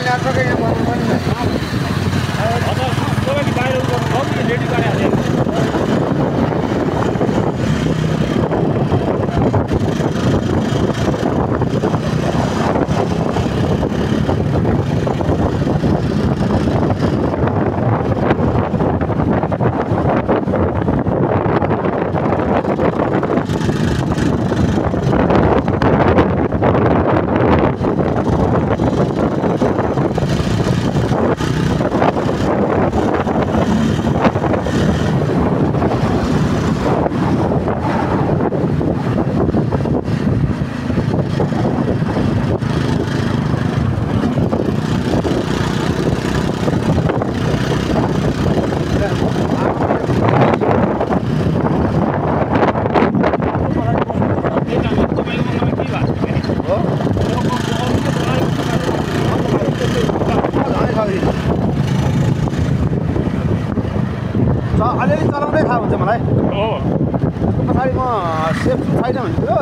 network यहाँ बन्द पनि बाहिर रेडी गरिहाल्यो अलिअलि चलाउँदै थाहा हुन्छ मलाई हो पछाडि म सेफ छु छैन भने त्यो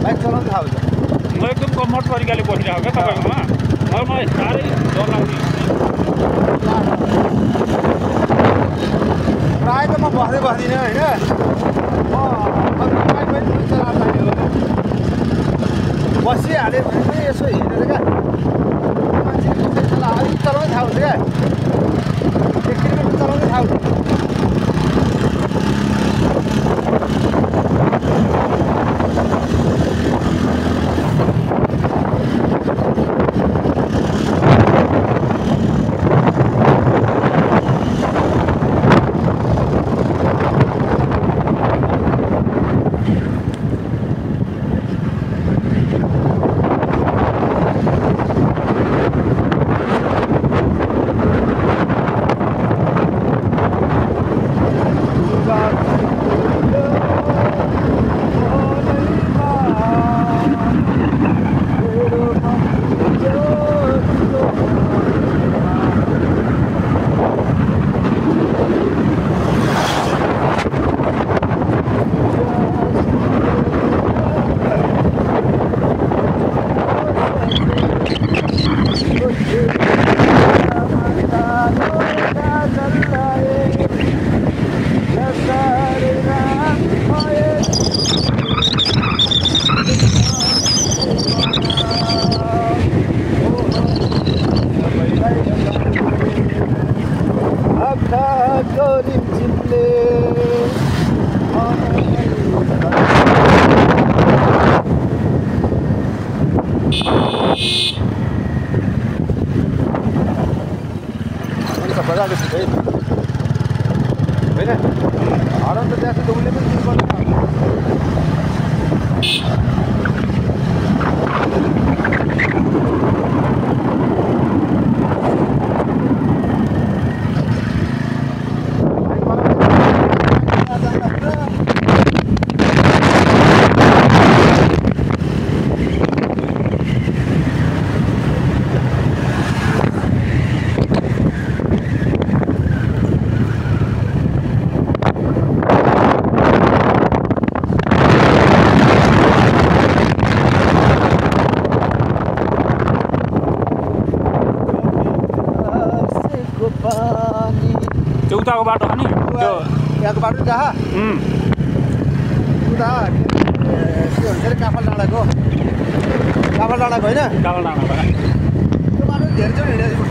बाइक चलाउनु थाहा हुन्छ म एकदम कम्फर्ट तरिकाले बसिरहेको क्या तपाईँकोमा मलाई साह्रै डर लाग्ने प्रायः त म बस्दै बस्दिनँ होइन म बाइक पनि चलाएर जाने हो बसिहाल्यो भने पनि यसो हेरेर क्या मान्छेले अलिक चलाउँदै थाहा हुन्छ क्या 1 किलोमिटर चलाउँदै थाहा हुन्छ उताको बाटो हो नि त्यो यहाँको बाटो जहाँ उता के भन्छ अरे काफल डाँडाको होइन काफल डाँडाको त्यो बाटो धेरैचोटि हिँडेको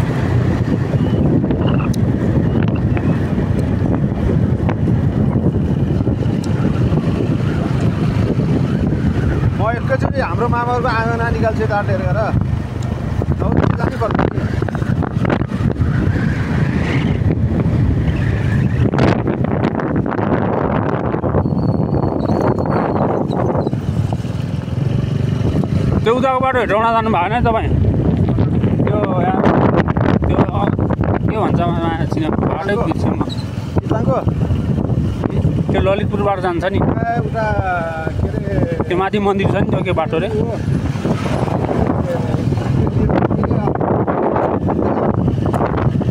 म एकैचोटि हाम्रो मामाहरूको आँगन निकाल्छु यता टेर गरेर जानै पर्छ त्यो उताको बाटो हेटाउन जानु भएन तपाईँ त्यो के भन्छ बाटै बिर्सेँ म त्यो ललितपुरबाट जान्छ नि उता के अरे त्यो माथि मन्दिर छ नि त्यो के बाटो रे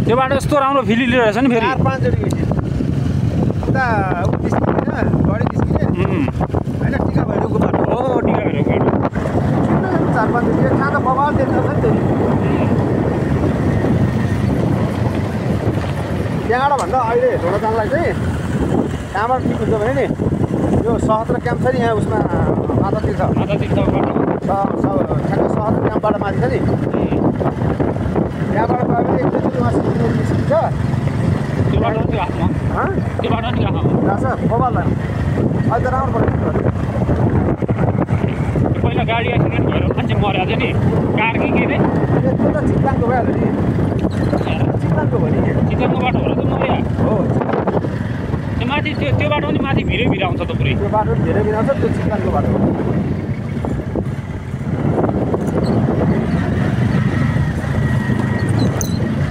त्यो बाटो यस्तो राम्रो फिलिली रहेछ नि फेरि 4-5 चोटि गइसक्यो उता निस्किने गडी निस्किने होइन टिका भैरवको बाटो हो टिका भैरवको बाटो 4-5 चोटि खाँदा बबाल देख्छ नि त्यहाँबाट भन्दा अहिले ढोँडाजानलाई चाहिँ कहाँबाट ठिक हुन्छ भने नि यो 77 क्याम्प छ नि यहाँ उसमा माता तीर्थ ठ्याक्क 77 क्याम्पबाट माथि छ नि त्यहाँबाट गयो भने एकचोटि उहाँ निस्किन्छ जान्छ मोबाइल अहिले त राम्रो पऱ्यो पहिला गाडी एक्सिडेन्ट भएर मान्छे मर्या थियो नि कार कि के रे यस्तो त चित्ताङको भइहाल्यो नि चित्ताङको भयो नि चितवनको बाटो भएर त मर्या हो त्यो माथि त्यो बाटो पनि माथि भिरै आउँछ त पुरै त्यो बाटो पनि धेरै बिनाउँछ त्यो चित्ताङको बाटो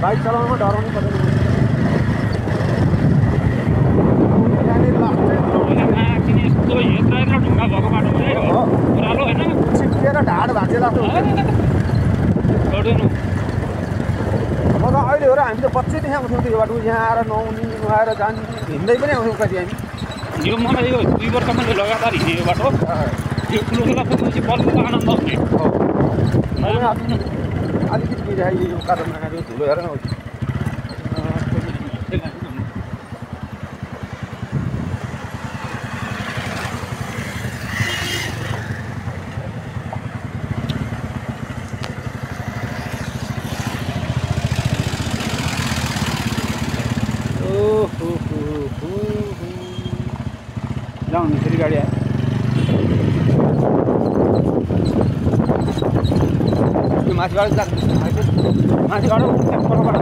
बाइक चलाउनुमा डराउनु पर्दैन यस्तो यत्रो ढुङ्गा भएको बाटो चाहिँ हो ओह्रालो होइन छिप्पिएर ढाड भाँचे जस्तो हुन्छ गर्दैन म त अहिले हो र हामी त बच्चैदेखि आउँथ्यौँ त्यो बाटो यहाँ आएर नुहाउने नुहाएर जाने हिँड्दै पनि आउँथ्यौँ कति हामी यो मलाई यो 2 वर्ष मैले लगातार हिँडेँ यो बाटो यो ठुलो ठुलो पुगेपछि बल्ल आनन्द आउने अलिकति बिरायो यो कारणमा यो धुलो हेर न जाउँ फेरि गाडी आयो त्यो माथिबाट माथिबाट परबाट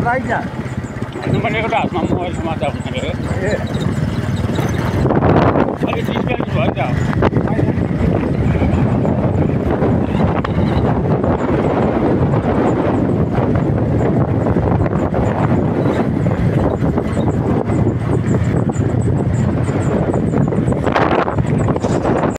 राइजा मैले एउटा हातमा मोबाइल समाचार अलिक डिस्प्याच भयो त